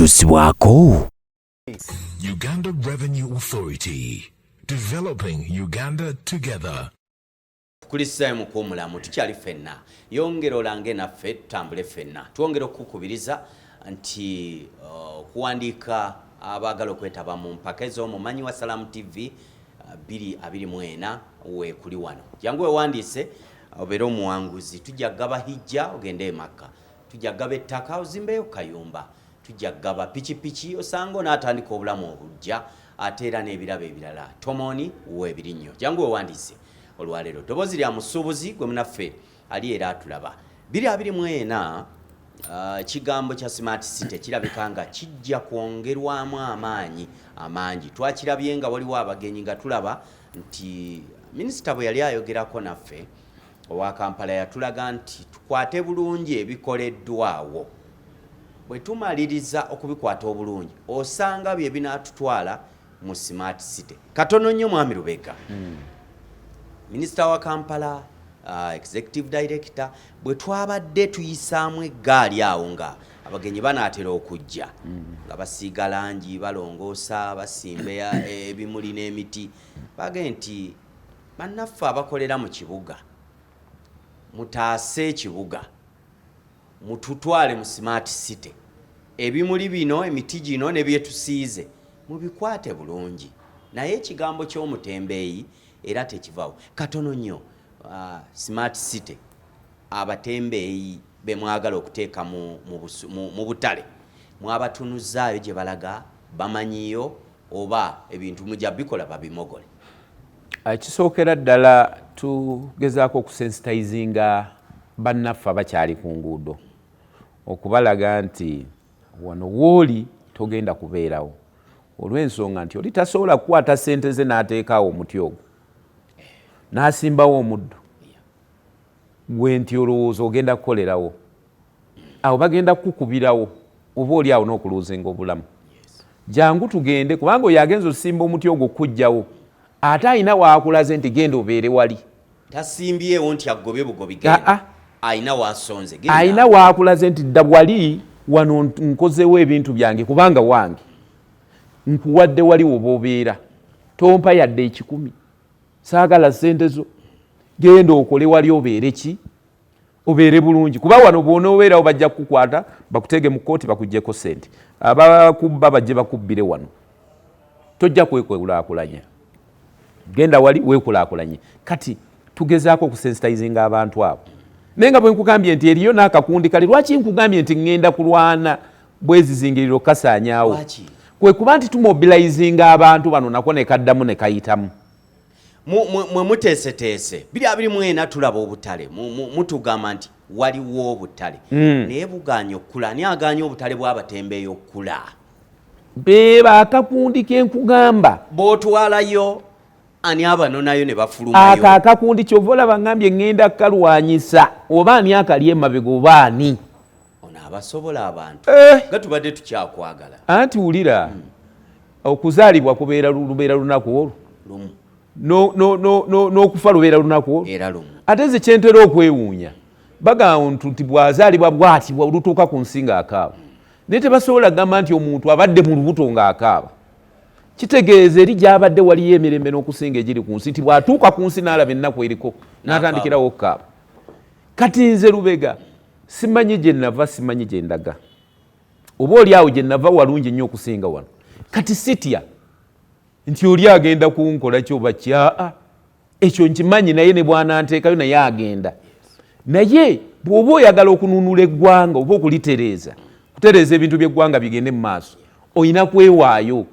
Okutuusibwako Uganda Revenue Authority. Developing Uganda together. Tukulisaayo mu kwomulamu, tukyali ffenna. Yongera olange naffe, tutambule ffenna. Twongera okukukubiriza nti okuwandiika abaagala okwetaba mu mpaka ez'omumanyi wa Salamu TV 224 weekuli wano. Jangu wewandiise obeere omuwanguzi. Tujja kugaba hijja ogende e Makka, tujja kugaba ettaka ozimbeyo kayumba, tujja kugaba pikipiki osanga onaatandika obulamu obujja, ate era n'ebirabo ebirala tomoni weebiri nnyo. Jangu wewandiise olwaleero. Ddoboozi lya musuubuzi gwe munaffe ali era atulaba. 224 ekigambo kya smart city kirabika nga kijja kwongerwamu amaanyi amangi. Twakirabye nga waliwo abagenyi, nga tulaba nti minisita bwe yali ayogerako naffe owa Kampala yatulaga nti tukwate bulungi ebikoleddwawo. Bwe tumaliriza okubikwata obulungi, osanga bye binaatutwala mu smart city. Katono nnyo, Mwami Lubega, minisita wa Kampala, executive director, bwe twabadde tuyisaamu eggaali awo nga abagenyi banaatera okujja, nga basiiga langi, balongoosa, basimba ebimuli n'emiti, bagee nti bannaffe abakolera mu kibuga, mutaase ekibuga, mututwale mu smart city. Ebimuli bino, emiti gino ne byetusiize mubikwate bulungi. Naye ekigambo ky'omutembeeyi era tekivaawo. Katono nnyo, smart city, abatembeeyi be mwagala okuteeka mu butale mwabatunuzaayo gye balaga bamanyiyo, oba ebintu mujja bikola babimogole? Kisookera ddala tugezaako okusensitizinga bannaffe abakyali ku nguudo, okubalaga nti wano wooli togenda kubeerawo, olw'ensonga nti oli tasobola kukwata ssente ze n'ateekaawo omuti ogwo n'asimbawo omuddo gwe nti olowooza ogenda kukolerawo awo, bagenda kukukubirawo oba oli awo n'okuluuzinga obulamu. Jangu tugende, kubanga oyo agenza osimba omuti ogwo kujjawo ate alina waakulaze nti genda obeere wali. Tasimbyewo nti agobye bugobi. Ah, Genda. Ah. Alina wasonze. Genda. Alina waakulaze nti dda wali, wano nkozeewo ebintu byange, kubanga wange nkuwadde wali woba obeera, tompa yadde 100, saagala sente zo, genda okole wali obeere ki, obeere bulungi, kuba wano bw'onoobeerawo bajja kukukwata bakuteege mu kkooti bakuggyeko sente, abakubba bajje bakubbire wano, tojja kwekulaakulanya. Genda wali weekulaakulanye. Kati tugezaako okusensitizinga abantu abo, naye nga bwe nkugambye nti eriyo n'akakundi kali. Lwaki nkugambye nti ŋŋenda kulwana bwezizingiriro kasaanyaawo? Lwaki? Kwe kuba nti tumobilizinga abantu bano nako ne kaddamu ne kayitamu. Mwe muteeseteese 224, tulaba obutale. Mutugamba nti waliwo obutale, naye buganye okukula. Ani aganye obutale bw'abatembeeyi okukula? Beeba akakundi kenkugamba. Bw'otwalayo ani abanonayo ne bafulumayo? Ako akakundi kyova olaba ngambye ŋŋenda kukalwanyisa, oba ani akali emabega oba ani. Ono abasobola abantu Eh. nga tubadde tukyakwagala. Anti wulira, okuzaalibwa kubeera lubeera lunaku olwo lumu. N'okufa lubeera lunaku olwo. Era lumu. Ate nze kyentera okwewuunya, bagamba nti bw'azaalibwa bw'ati olutuuka ku nsi ng'akaaba, naye tebasobola kugamba nti omuntu abadde mu lubuto ng'akaaba. Kitegeeza eri gy'abadde waliyo emirembe n'okusinga egiri ku nsi, nti bw'atuuka ku nsi n'alaba ennaku eriko n'atandikirawo okukaaba. Kati nze Lubega simanyi gye nava, simanyi gye ndaga, oba oli awo gye nava walungi nnyo okusinga wano. Kati sitya nti oli agenda kunkola kyoba kyaa, ekyo nkimanyi, naye ne bwananteekayo naye agenda. Naye bw'oba oyagala okununula eggwanga oba okulitereeza, kutereeza ebintu by'eggwanga bigende mu maaso, olina kwewaayo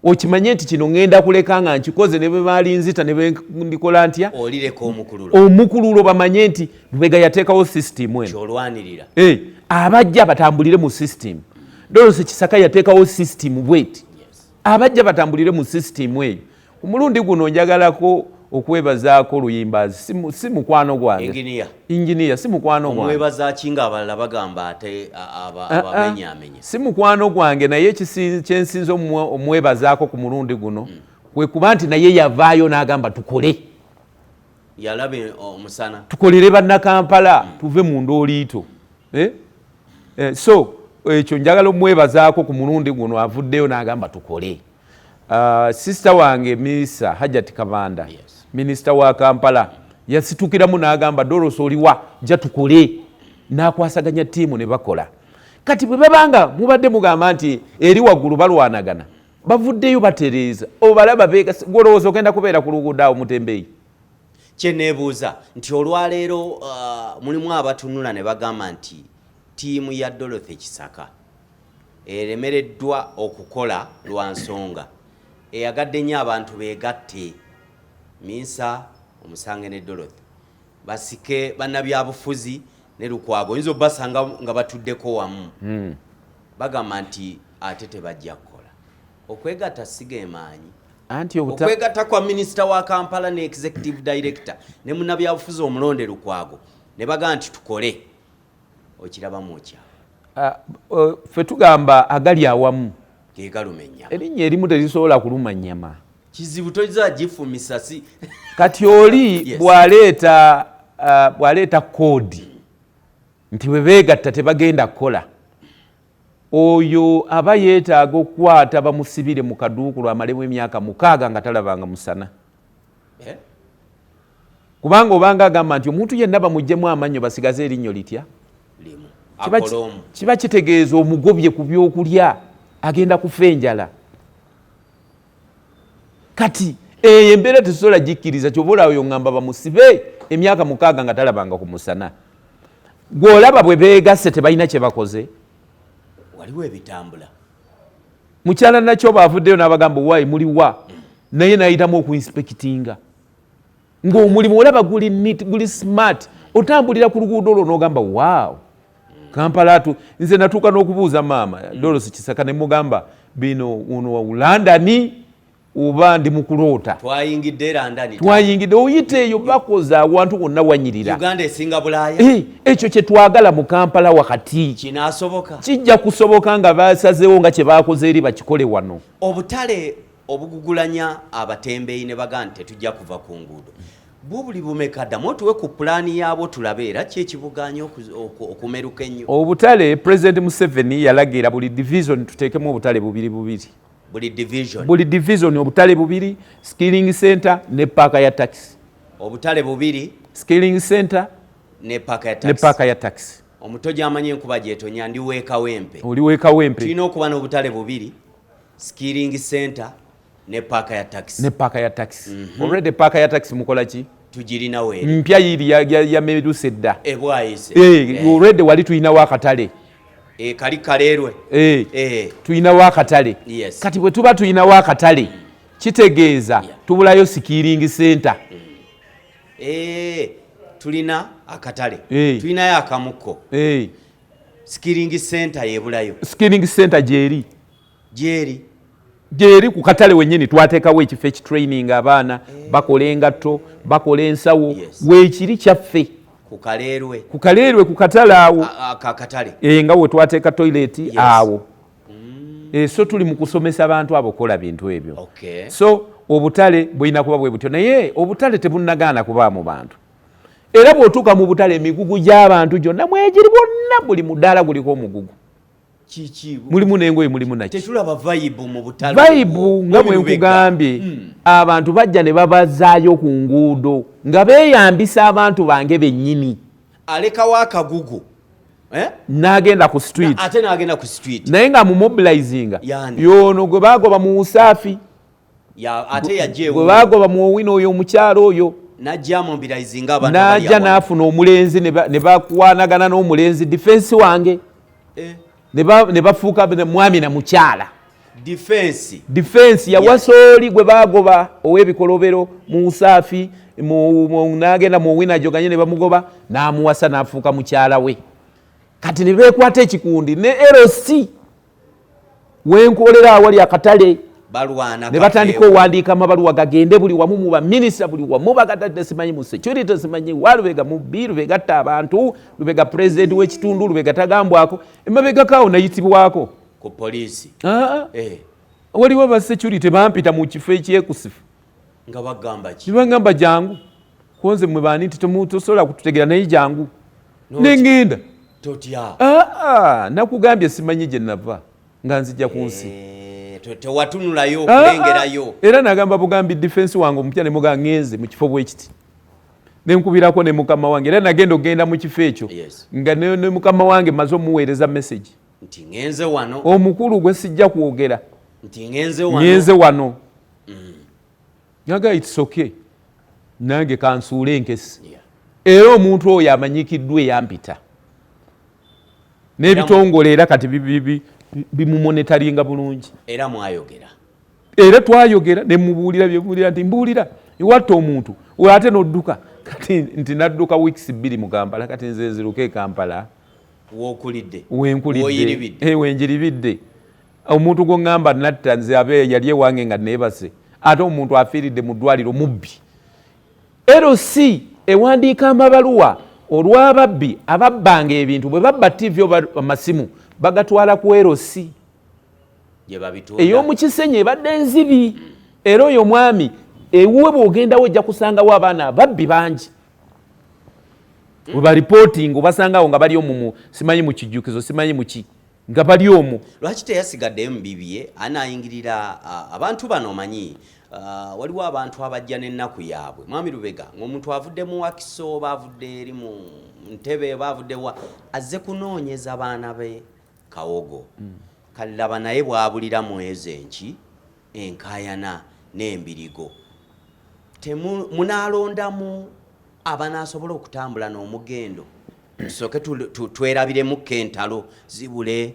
okimanye nti kino ŋŋenda kuleka nga nkikoze, ne bwe balinzita ne bwe ndikola ntya. Olireka omukululo. Omukululo, bamanye nti Lubega yateekawo sisitimu eno. Kyolwanirira. Abajja batambulire mu sisitimu. Dorothy Kisaka yateekawo sisitimu bweti, abajja batambulire mu sisitimu eyo. Ku mulundi guno njagalako okwebazaako Luyimbazi, si mukwano gwange. Engineer. Engineer si mukwano gwange. Omwebaza ki nga abalala bagamba ate Ah, ah, abamenyamenye? Si mukwano gwange, naye kyensinza omwebazaako ku mulundi guno kwe kuba nti naye yavaayo n'agamba tukole. Yalaba omusana. Tukolere bannakampala, tuve mu ndooliito. Eh? So Ekyo njagala omwebazaako ku mulundi guno, avuddeyo n'agamba tukole. Sister wange Miisa Hajati Kabanda, minisita wa Kampala, yasitukiramu n'agamba, "Dorothy, oliwa? Jja tukole." N'akwasaganya ttiimu ne bakola. Kati bwe babanga mubadde mugamba nti eri waggulu balwanagana, bavuddeyo batereeza, obalaba gwolowooza ogenda kubeera ku luguudo awo mutembeeyi. Kyeneebuuza nti olwaleero mulimu abatunula ne bagamba nti ttiimu ya Dorothy Kisaka eremereddwa okukola lwa nsonga eyagadde nnyo abantu beegatte, Minsa omusange ne Dorothy basike bannabyabufuzi ne Lukwago, oyinza obasanga nga batuddeko wamu. Bagamba nti ate tebajja kukola. Okwegatta sigemaanyi. Anti obuta Okwegatta kwa minisita wa Kampala ne executive director ne munnabyabufuzi omulonde Lukwago ne bagamba nti tukole, okirabamu okya? Ffe tugamba agali awamu gegaluma ennyama. Erinnya erimu terisobola kuluma nnyama. Kizibu, toyinza gifumisa si. Kati oli bw'aleeta koodi nti bwe beegatta tebagenda kukola, oyo aba yeetaaga okukwata bamusibire mu kaduukulu amalemu emyaka 6 nga talabanga musana. Eh? Kubanga obanga agamba nti omuntu yenna bamuggyemu amannyo basigaze erinnyo litya? Limu. Akole omu. Kiba kitegeeza omugobye ku byokulya, agenda kufa enjala. Kati eyo embeera tesobola gikkiriza. Kyoba olaba ŋŋamba bamusibe emyaka 6 nga talabanga ku musana. Gw'olaba bwe beegasse tebalina kye bakoze. Waliwo ebitambula. Mukyala nakyoba avuddeyo n'abagamba, "Waayi, muliwa?" Naye nayitamu okuinspectinga ng'omulimu olaba guli neat, guli smart. Otambulira ku luguudo olwo n'ogamba, "Waaw, Kampala atu." Nze natuuka n'okubuuza maama Dorothy Kisaka ne mugamba, "Bino ono London oba ndi mu kuloota?" Twayingidde London. Twayingidde, oyita eyo bakoze awantu wonna wanyirira. Uganda esinga Bulaaya. Ekyo kye twagala mu Kampala wakati. Kinaasoboka? Kijja kusoboka nga basazeewo nga kye bakoze eri bakikole wano. Obutale obugugulanya abatembeeyi ne bagaa nti tetujja kuva ku nguudo bwo buli bumeka? Ddamu otuwe ku pulaani yaabwo tulabe era ki ekibuganya okumeruka ennyo. Obutale, President Museveni yalagira buli division tuteekemu obutale bubiri bubiri. Buli division? Buli division obutale bubiri, skilling center ne paaka ya taxi. Obutale bubiri. Skilling center. Ne paaka ya ne taxi. Paaka ya taxi. Omuto gy'amanyi enkuba gyetonya, ndi weekawempe. Oli weekawempe. Tulina okuba n'obutale bubiri, skilling center ne paaka ya taxi. Ne paaka ya taxi. Already paaka ya taxi mukola ki? Tugirina weeri. Mpya yiri yameruse dda. Ebwayise. Already wali tulinawo akatale. Kali kaleerwe. Tulinawo akatale. Kati bwe tuba tulinawo akatale, kitegeeza tubulayo skilling center. Tulina akatale. Tulinayo akamukko. Skilling center yebulayo. Skilling center gyeri. Gyeri. Gyeri ku katale wennyini. Twateekawo ekifo ekitraining abaana, bakola engatto, bakola ensawo. Weekiri kyaffe. Ku kaleerwe. Ku kaleerwe, ku katale awo. Akatale. Nga we twateeka toilet awo. So tuli mu kusomesa abantu abo kukola bintu ebyo. So obutale bulina kuba bwe butyo, naye obutale tebunnagaana kubaamu bantu. Era bw'otuuka mu butale, emigugu gy'abantu gyonna mwegiri bwonna, buli mudaala guliko omugugu. Kiki? Mulimu n'engoye, mulimu naki. Tetulaba vibe mu butale. Vibe nga bwe nkugambye, abantu bajja ne babazaayo ku nguudo nga beeyambisa abantu bange bennyini. Alekawo akagugu, eh? N'agenda ku street. Ate n'agenda ku street. Naye nga mumobilizinga Yani. yono gwe bagoba mu Usaafi. Ate yajja Gwe ewuwe. bagoba mu Owino, oyo omukyalo oyo. Najja mobilizinga abantu abali N'ajja awamu. n'afuna omulenzi ne bakwanagana n'omulenzi defense wange. Ne bafuuka mwami na mukyala. Defense. Defense yawasa oli gwe bagoba ow'ebikolobero mu Usaafi, n'agenda mu Owino ajoganye ne bamugoba, n'amuwasa n'afuuka mukyala we. Kati ne beekwata ekikundi ne LC wenkolera awali akatale. Balwana. Ne batandika kafeewo. Owandiika amabaluwa gagende buli wamu mu baminisita, buli wamu bagatadde, simanyi mu security, simanyi wa Lubega mubbi, Lubega atta abantu, Lubega pulezidenti w'ekitundu, Lubega tagambwako. Emabegakaawo nayitibwako. Ku poliisi? Ah, waliwo aba security bampita mu kifo ekyekusifu. Nga bagamba ki? Nibagamba, "Jangu konze mwe baani?" Nti, "Tosobola kututegera, naye jangu." Nengenda. Totya. Aa, nakugambye simanyi gye nava nga nzija ku nsi. Tewatunulayo okulengerayo? Era nagamba bugambi defense wange omupya ne mugamba ngenze mu kifo bwekiti, nenkubirako ne mukama wange, era nagenda okugenda mu kifo ekyo nga ne mukama wange maze omuweereza message nti ngenze wano, omukulu gwe sijja kwogera, nti ngenze wano, ngenze wano. Naga it's okay, nange kansuule enkesi. Era omuntu oyo amanyikiddwa eyampita n'ebitongole, era kati bimumonitoringa bulungi. Era mwayogera? Era twayogera, nemubuulira byebuulira nti mbuulira iwatta omuntu ate nodduka, kati nti nadduka weeks 2 mu Kampala, kati nze nziruka e Kampala. Wokulidde? Wenkulidde, wenjiribidde. Omuntu gwoŋŋamba natta nze abe yali ewange nga neebase, ate omuntu afiiridde mu ddwaliro mubbi. LC ewandiika amabaluwa olw'ababbi ababbanga ebintu, bwe babba TV oba amasimu bagatwala ku LC ey'omu Kisenyi ebadde enzibi. Era oyo omwami ewuwe bw'ogendawo ojja kusangawo abaana ababbi bangi we baripootinga, obasangawo nga bali omwo, simanyi mu kijjukizo, simanyi muki, nga bali omwo. Lwaki teyasigaddeyo mu bibye anaayingirira abantu bano? Omanyi, waliwo abantu abajja n'ennaku yaabwe, mwami Lubega, ng'omuntu avudde mu Wakiso oba avudde eri mu Ntebe oba avudde wa, azze kunoonyeza baana be kawogo. Kalaba naye bw'abulira mu ezo enki enkaayana n'embirigo. Munaalondamu abanaasobola okutambula n'omugendo, tusooke twerabiremukko entalo zibule.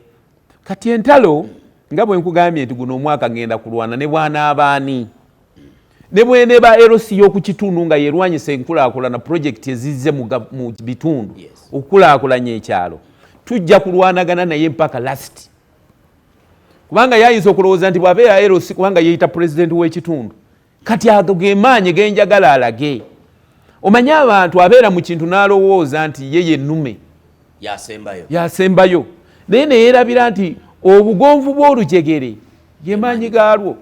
Kati entalo, nga bwe nkugambye nti guno omwaka ngenda kulwana ne bwanaabaani, ne bweneba LC y'oku kitundu nga yerwanyisa enkulaakulana, pulojekiti ezizze mu bitundu okukulaakulanya ekyalo, tujja kulwanagana naye mpaka last, kubanga yayinza okulowooza nti bw'abeera LC, kubanga yeeyita pulezidenti w'ekitundu, kati ago ge maanyi genjagala alage. Omanye abantu abeera mu kintu n'alowooza nti ye yennume yasembayo, yasembayo, naye neyeerabira nti obugonvu bw'olujegere ge maanyi gaalwo.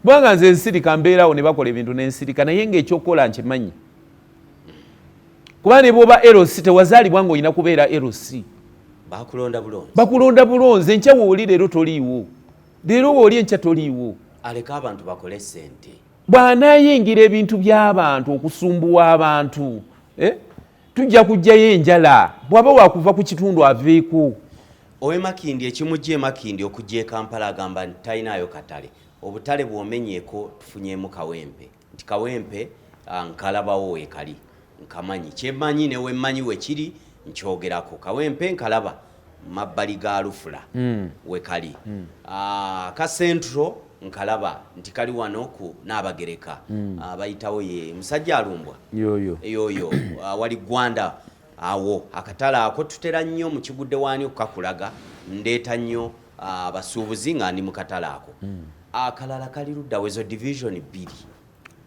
Kubanga nze nsirika, mbeerawo ne bakola ebintu nensirika, naye ng'ekyokukola nkimanyi, kuba ne bwoba LC tewazaalibwa ng'olina kubeera LC. Bakulonda bulonzi. Bakulonda bulonzi. Enkya wooli, leero toliiwo, leero wooli, enkya toliiwo. Aleke abantu bakole sente. Bw'anaayingira ebintu by'abantu okusumbuwa abantu, eh? Tujja kugjayo enjala. Bw'aba wakuva ku kitundu aveeko. Owemakindi ekimujja emakindi okujja e Kampala agamba nti talinayo katale. Obutale bw'omenyeeko tufunyemu Kawempe, nti Kawempe nkalabawo weekali, nkamanyi, kyemmanyi newemmanyi wekiri nkyogerako. Kawempe nkalaba mabbali ga Lufula wekali. Ka Central nkalaba nti kali wano ku Naabagereka. Bayitawo ye musajja alumbwa yoyo. Yoyo wali Gwanda awo akatale ako tutera nnyo mu kigudde waani okukakulaga, ndeeta nnyo abasuubuzi nga ndi mu katale ako. Akalala kali ludda wezo division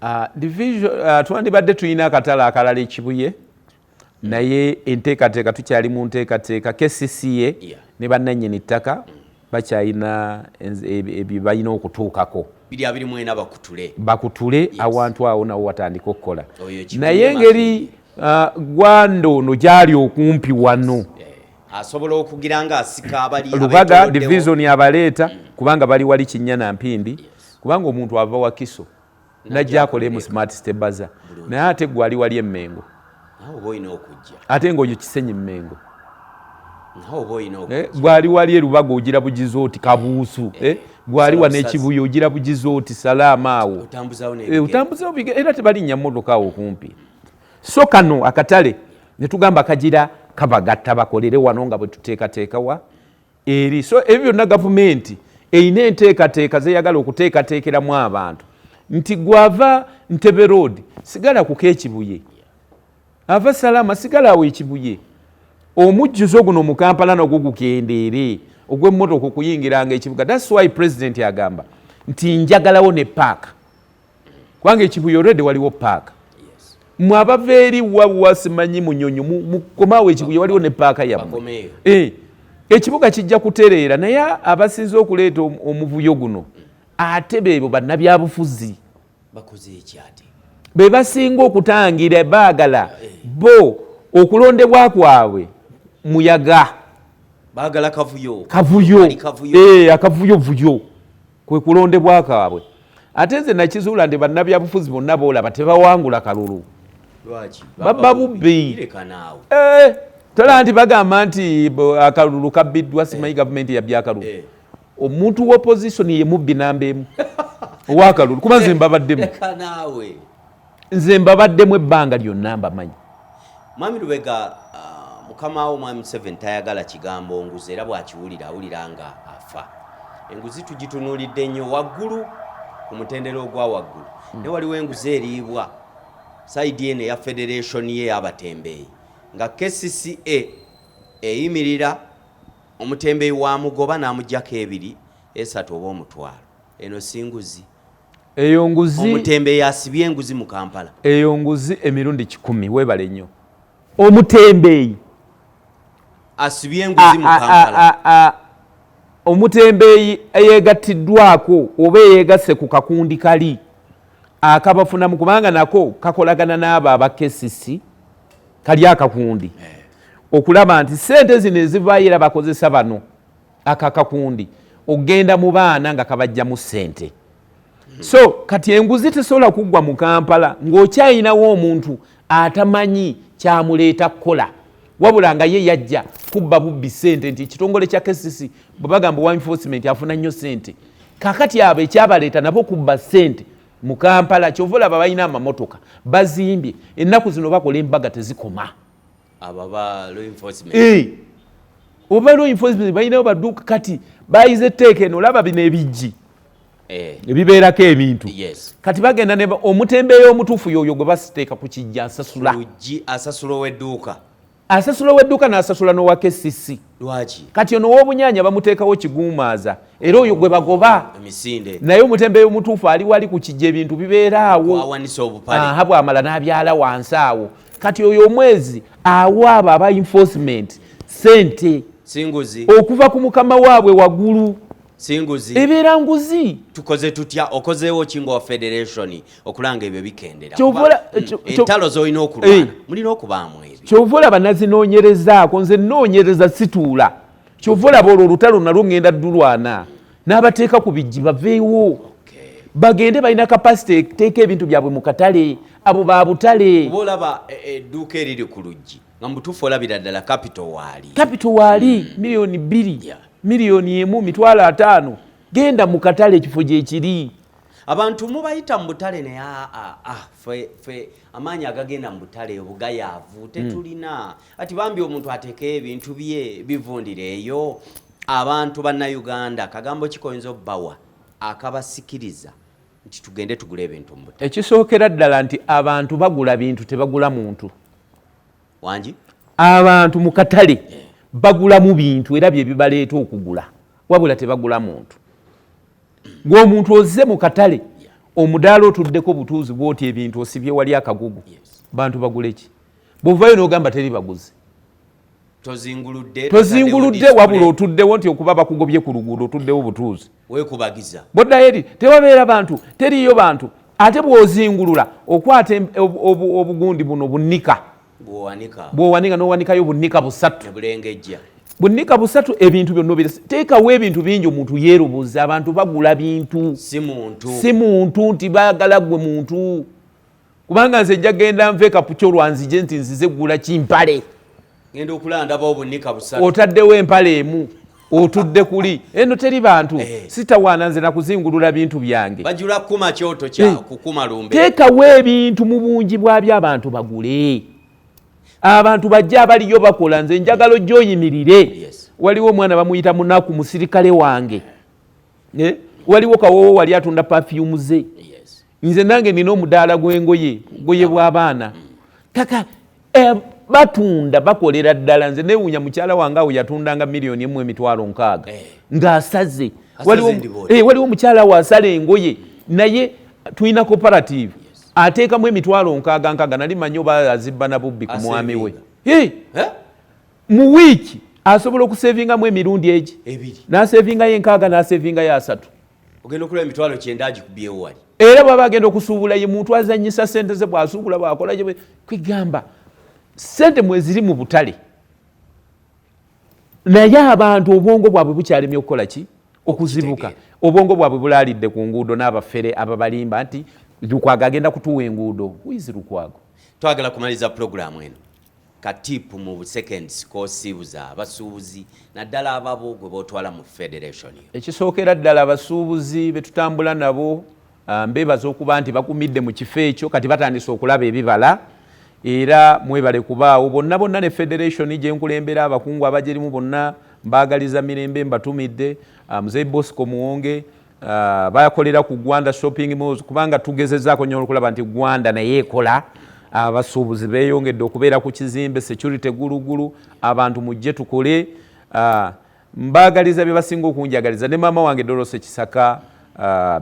2? Division, twandibadde tulina akatale akalala ekibuye, naye enteekateeka tukyali mu nteekateeka. KCCA ne bannannyini ttaka bakyalina ebyo balina okutuukako. 2024 bakutule. Bakutule awantu awo nawo watandika okukola. Oyo Kibuye. Naye engeri Gwanda ono gyali okumpi wano, asobola okugira nga asika abali Lubaga abeetooloddewo. Division abaleeta kubanga bali wali Kinnya na Mpindi, kubanga omuntu ava Wakiso najja akole mu Smart City Bazaar, naye ate gwe ali wali Emmengo, Nawe oba olina okujja. Ate ng'oyo Kisenyi Mmengo. Nawe oba olina okujja. Gwali wali erubaga ogira bugiza oti Kabuusu, gwali wano Ekibuye ogira bugiza oti Salaama awo. Otambuzawo n'ebigere. Otambuzawo bigere, era tebalinnya mmotoka awo kumpi. So kano akatale ne tugamba kagira kabagatta bakolere wano nga bwe tuteekateeka wa eri. So ebyo byonna gavumenti erina enteekateeka zeyagala okuteekateekeramu abantu, nti gwava Ntebe Road sigala ku Kekibuye, ava Salama sigala awo Ekibuye, omujjuzo guno mu Kampala nagwo gukendeere ogw'emmotoka okuyingiranga ekibuga. That's why president agamba nti njagalawo ne paaka, kubanga Ekibuye already waliwo paaka. Mwe abava eri wawa simanyi Munyonyo, mukomaawo Ekibuye waliwo ne paaka yammwe. Bakomeeyo. Ekibuga kijja kutereera, naye abasinze okuleeta omuvuyo guno ate beebo bannabyabufuzi. Bakoze ekyate? Be basinga okutangira, baagala bo okulondebwa kwabwe. Muyaga. Baagala kavuyo. Kavuyo. Ali kavuyo. Akavuyo vuyo kwe kulondebwa kwabwe. Ate nze nakizuula nti bannabyabufuzi bonna boolaba tebawangula kalulu. Lwaki? Babba bubbi. Leka naawe. Tolaba nti bagamba nti akalulu kabbiddwa, simanyi gavumenti yabbye akalulu. Omuntu wa opposition ye mubbi namba emu owakalulu, kuba nze mbabaddemu. Leka naawe. Nze mbabaddemu ebbanga lyonna, mbamanyi. Mwami Lubega, mukama wo Mwami Museveni tayagala kigambo nguzi, era bw'akiwulira awulira nga afa. Enguzi tugitunuulidde nnyo waggulu ku mutendera ogwa waggulu, naye waliwo enguzi eriibwa side eno eya federation ye y'abatembeeyi, nga KCCA eyimirira omutembeeyi wa mugoba n'amugjako ebiri, esatu oba 10,000. Eno si nguzi? Eyo nguzi. Omutembeeyi asibye enguzi mu Kampala. Eyo nguzi emirundi 100. Weebale nnyo. Omutembeeyi asibye enguzi mu Kampala. Omutembeeyi eyeegattiddwako oba eyeegasse ku kakundi kali akabafunamu, kubanga nako kakolagana n'abo aba KCC, kali akakundi okulaba nti sente zino ezivaayo era bakozesa bano aka kakundi ogenda mu baana nga kabajjamu sente. So kati enguzi tesobola kuggwa mu Kampala ng'okyayinawo omuntu atamanyi kyamuleeta kukola, wabula nga ye yajja kubba bubbi sente, nti ekitongole kya KCC bwe bagamba wa enforcement afuna nnyo sente. Kakati abo ekyabaleeta nabo kubba sente mu Kampala. Kyova olaba balina amamotoka, bazimbye, ennaku zino bakola embaga tezikoma. Abo ba law enforcement. Oba law enforcement balinawo badduuka. Kati bayize etteeka eno, olaba bino ebijji ebibeerako ebintu. Kati bagenda ne omutembeeyi omutuufu yoyo gwe basiteeka ku kijja asasula. Luggi asasula ow'edduuka. Asasula ow'edduuka n'asasula n'owa KCC. Lwaki? Kati ono ow'obunyaanya bamuteekawo kiguumaaza, era oyo gwe bagoba. Emisinde. Naye omutembeeyi omutuufu ali wali ku kijja, ebintu bibeera awo. Awanisa obupale. Aha, bw'amala n'abyala wansi awo. Kati oyo omwezi awa abo aba enforcement sente. Singuzi. Okuva ku mukama waabwe waggulu. Singuzi. Ebeera nguzi. Tukoze tutya? Okozeewo ki nga wa federation okulanga ebyo bikendera? Entalo z'olina okulwana mulina okubaamu ebyo. Kyova olaba nazinoonyerezaako. Nze noonyereza, situula. Kyova olaba olwo olutalo nalwo ŋŋenda ddulwana n'abateeka ku bijji baveewo bagende, balina capacity eteeka ebintu byabwe mu katale. Abo ba butale. Oba olaba edduuka eriri ku luggi nga mubutuufu olabira ddala capital waali. Capital waali, 2 miliyoni, 1 miliyoni, 50,000. Genda mu katale, ekifo gyekiri. Abantu mubayita mu butale, naye fe amaanyi agagenda mu butale obugayaavu tetulina. Ati bambi omuntu ateekeyo ebintu bye bivundira eyo. Abantu bannayuganda, kagambo kikoyinza obbawa akabasikiriza nti tugende tugule ebintu mu butale? Ekisookera ddala nti abantu bagula bintu, tebagula muntu. Wangi? Abantu mu katale bagulamu bintu, era bye bibaleeta okugula, wabula tebagula muntu. Ng'omuntu ozze mu katale, omudaala otuddeko butuuzi bwoti, ebintu osibye wali akagugu, bantu bagule ki? Bw'ovayo n'ogamba teri baguzi. Tozinguludde. Tozinguludde, wabula otuddewo nti okuba bakugobye ku luguudo, otuddewo butuuzi. Weekubagiza. Boddayo eri tewabeera bantu, teriiyo bantu. Ate bw'ozingulula okwata obugundi buno bunika. Bw'owanika. Bw'owanika n'owanikayo bunika busatu. Ne bulengejja. Bunika busatu, ebintu byonna obirese. Teekawo ebintu bingi, omuntu yeerubuza. Abantu bagula bintu, si muntu. Si muntu nti baagala gwe muntu, kubanga nze nja genda nve Kapchorwa nzije nti nzize gula kimpale. Ngenda okulaba ndaba obunika busatu. Otaddewo empale emu, otudde kuli eno teri bantu. Sitawaana nze nakuzingulula bintu byange. Bajula kukuma kyoto kya kukuma lumbe. Teekawo ebintu mu bungi bwabyo, abantu bagule, abantu bajje abaliyo bakola. Nze njagala ojja oyimirire. Waliwo omwana bamuyita Munaku, musirikale wange. Waliwo Kawowo wali atunda perfume ze. Nze nange nina omudaala gw'engoye, goye bw'abaana. Kaka batunda, bakolera ddala. Nze newuunya mukyala wange awo yatundanga 1 760,000 ng'asaze. Asaze endibooti. Waliwo omukyala awo asala engoye, naye tulina cooperative, ateekamu 60,000 nkaaga. Nali manyi oba azibba na bubbi ku mwami we. Asevinga. Mu wiiki asobola okusevingamu emirundi egi. Ebiri. N'asevingayo enkaaga, n'asevingayo asatu. Ogenda okulaba 90,000 agikubyewo wali. Era bwaba agenda okusuubula, ye muntu azanyisa sente ze, bwasuubula bwakola kwegamba sente mweziri mu butale. Naye abantu obwongo bwabwe bukyalemye okukola ki? Okuzibuka. Obwongo bwabwe bulaalidde ku nguudo n'abafere ababalimba nti Lukwago agenda kutuwa enguudo. Who is Lukwago? Twagala kumaliza pulogulaamu eno ka tip mu seconds kosiibuza abasuubuzi naddala ababo gwe botwala mu federation yo. Ekisookera ddala, abasuubuzi betutambula nabo, mbeebaza okuba nti bakumidde mu kifo ekyo, kati batandise okulaba ebibala, era mwebale kubaawo bonna bonna ne federation gye nkulembera, abakungu abagirimu bonna mbaagaliza mirembe, mbatumidde. Muzeyi Bosco Muwonge, bakolera ku Gwanda Shopping Malls, kubanga tugezezaako nnyo okulaba nti Gwanda naye ekola. Abasuubuzi beeyongedde okubeera ku kizimbe, security gulugulu, abantu mujje tukole. Mbaagaliza bye basinga okunjagaliza, ne maama wange Dorose Kisaka,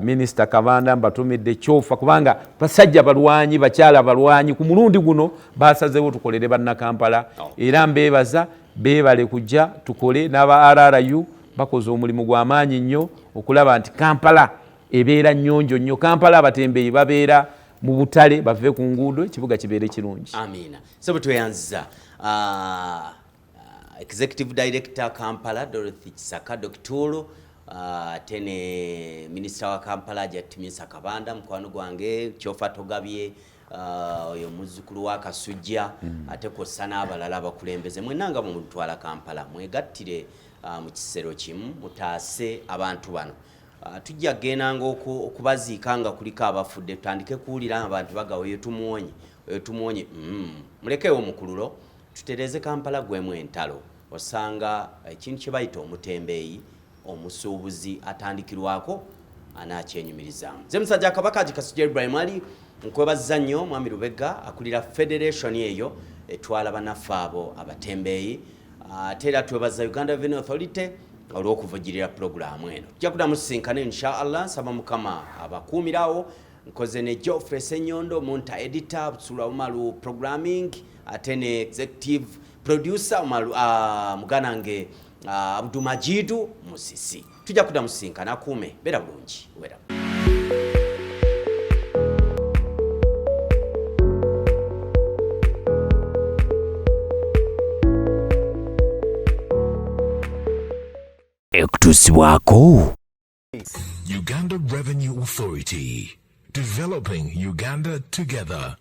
Minisita Kabanda mbatumidde kyofa, kubanga basajja balwanyi, bakyala balwanyi. Ku mulundi guno basazeewo tukolere Bannakampala, era mbeebaza, beebale kujja tukole. N'aba RRU bakoze omulimu gw'amaanyi nnyo okulaba nti Kampala ebeera nnyonjo nnyo. Kampala abatembeeyi babeera mu butale, bave ku nguudo, ekibuga kibeere kirungi. Amiina. Sebo, tweyanziza. Executive Director Kampala Dorothy Kisaka Doctor, ate ne Minisita wa Kampala Jatimisa Kabanda, mukwano gwange Kyofa Togabye, oyo muzzukulu wa Kasujja, ate kwossa n'abalala abakulembeze mwenna nga mumutwala Kampala, mwegattire mu kisero kimu mutaase abantu bano. Tujja kugendanga okubaziika nga kuliko abafudde, tutandike kuwulira abantu bagawa oyo tumuwonye, oyo tumuwonye. Mulekeewo mukululo, tutereeze Kampala gwemu entalo. Osanga ekintu kye bayita omutembeeyi, omusuubuzi atandikirwako anakyenyumirizaamu. Nze musajja Kabaka Haji Kasujja Ibrahim Ali, nkwebaza nnyo Mwami Lubega akulira federation eyo etwala banaffe abo abatembeeyi. Ate era twebaza Uganda Revenue Authority olw'okuvujjirira pulogulaamu eno. Tujja kuddamu tusisinkane insha Allah. Nsaba Mukama abakuumirawo. Nkoze ne Geoffrey Ssenyondo, Munta editor, Busulwa Umaru programming, ate ne executive producer Umaru, muganda wange Abdumajidu Musisi. Tujja kuddamu tusisinkane, akuume, beera bulungi, wera. Ekutuusibwako Uganda Revenue Authority, developing Uganda together.